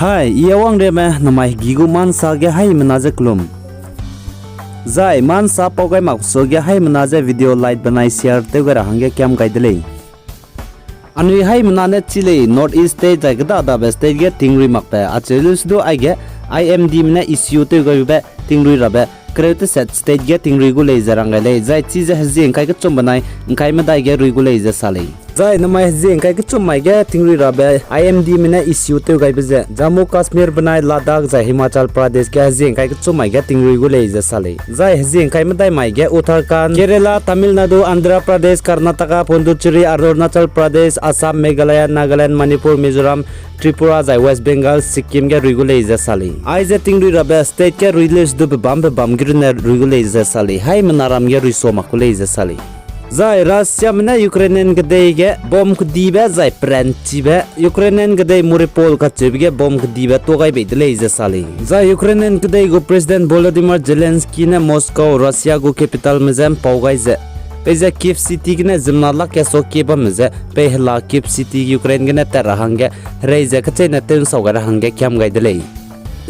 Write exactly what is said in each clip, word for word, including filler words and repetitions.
Hai, I Awangriame namai hegi gu mansa ge haimena ze kelum. Zai mansa pau gai mak suage haimena ze video like benai share tew gai ra hangge kiam gai de lei. Anui haimena ne chi lei North East state zai keda dabe state ge tingrui makbe acheu lu sedu aige I M Dme ne issue tew gaibe tingrui rabe kereu teset state ge tingrui gu lei ze rang gai lei, zai chize hezie ngkai kechum benai ngkai medai ge rui gu lei ze sa lei. Zai namai hezie ngkai kechum mai ge tingrui rabe I M Dme ne issue tew gaibe ze Jammu Kashmir benai Ladakh zai Himachal Pradesh ge hezie ngkai kechum mai ge tingrui gu lei ze sa lei. Zai hezie ngkai medai mai ge Uttarakhand, Kerala, Tamil Nadu, Andhra Pradesh, Karnataka, Pondicherry, Arunachal Pradesh, Assam, Meghalaya, Nagaland, Manipur, Mizoram, Tripura zai West Bengal, Sikkim ge rui gu lei ze sa lei. Aize tingrui rabe state ge rui leu sedu pebâm pebâm ge runne rui gu lei ze sa lei. Haimena ram ge rui sua mak gu lei ze sa lei. Zai Russiame ne Ukrainian kedei ge bomb kedibe zai peranchibe, Ukrainian kedei Mariupol kacheube ge bomb kedibe tuâ gai bei de lei ze sa lei. Zai Ukrainian kedei gu President Volodymyr Zelensky ne Moscow, Russia gu capitalme je mpau gai ze, peize Kyiv City gene ziemmena lak ge suakie bamme je pei hela Kyiv City Ukraine gene tat ra hangge herei ze kecheîne tew nsau gai ra hangge kiam gai de lei.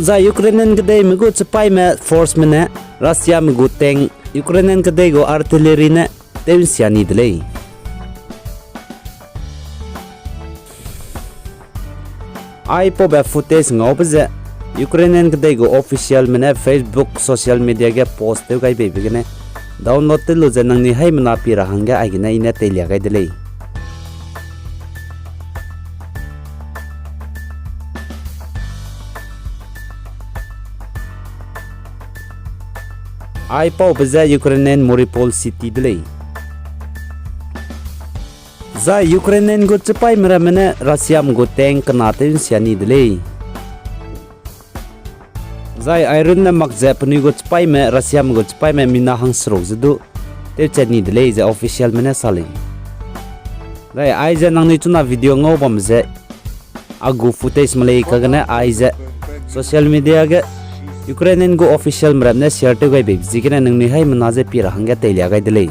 Zai Ukrainian kedeime gu chipaîme forceme ne Russiame gu tank, Ukrainian kedei gu artillery ne tew nsia ni de lei. Aipaube footage ngaube ze Ukrainian kedei gu officialme ne Facebook social media ge post tew gai beibe gene download tew lu ze nangnui haimena pie ra hangge aigene I ne teilia gai de lei. Aipaube je Ukrainian Mariupol city de lei. Zai Ukrainian gu chipaîme ramme ne Russiame gu tank kena tew nsia ni de lei. Zai airunne mak ze penui gu chipaîme, Russiame gu chipaîme mina hangseruk ze du tewchat ni de lei ze officialme ne sa lei. Zai aize nangnui chuna video ngau bam ze a gu footage me lei kagene aize social media ge Ukrainian gu officialme ram ne share tew gai beibe ziegene nangnui haimena je pie ra hangge teilia gai de lei.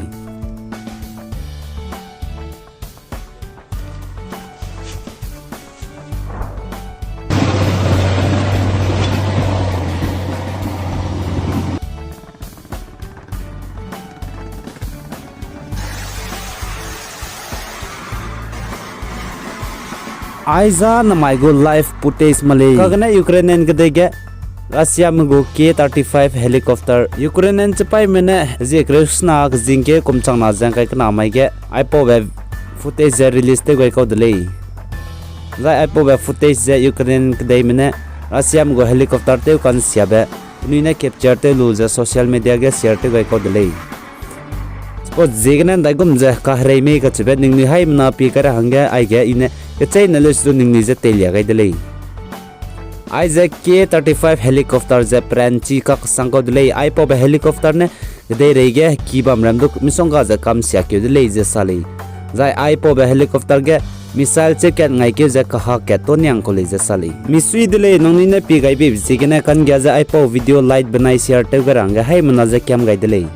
Aiza namai gu live footage me lei. Kagene Ukrainian kedei ge Russiame gu K thirty-five helicopter, Ukrainian chipaîme ne zie kereu sena kezing ge kum changna ze ngkai kena mai ge aipaube footage ze release tew gai kau de lei. Zai aipaube footage ze Ukrainian kedeime ne Russiame gu helicopter tew kansiabe penui ne capture tew lu ze social media ge share tew gai kau de lei. Suppose ziegene ndaigum ze kaherei mei kacheube ningnui haimena pie kai ra hangge aige I ne kecheîne leu sedu ningnui je teilia gai de lei. Aize K thirty-five helicopter ze peranchi kakesang kau de lei. Aipaube helicopter ne kedeirei ge heki bam ram du misongga ze kamsiakeu de lei ze sa lei. Zai aipaube helicopter ge missile cheukat ngaikeu ze kahak kat tuâ niang kau lei ze sa lei. Misui de lei, nangnui ne pie gai beibe ziegene kanggia ze aipau video like benai share tew gai ra hangge haimena je kiam gai de lei.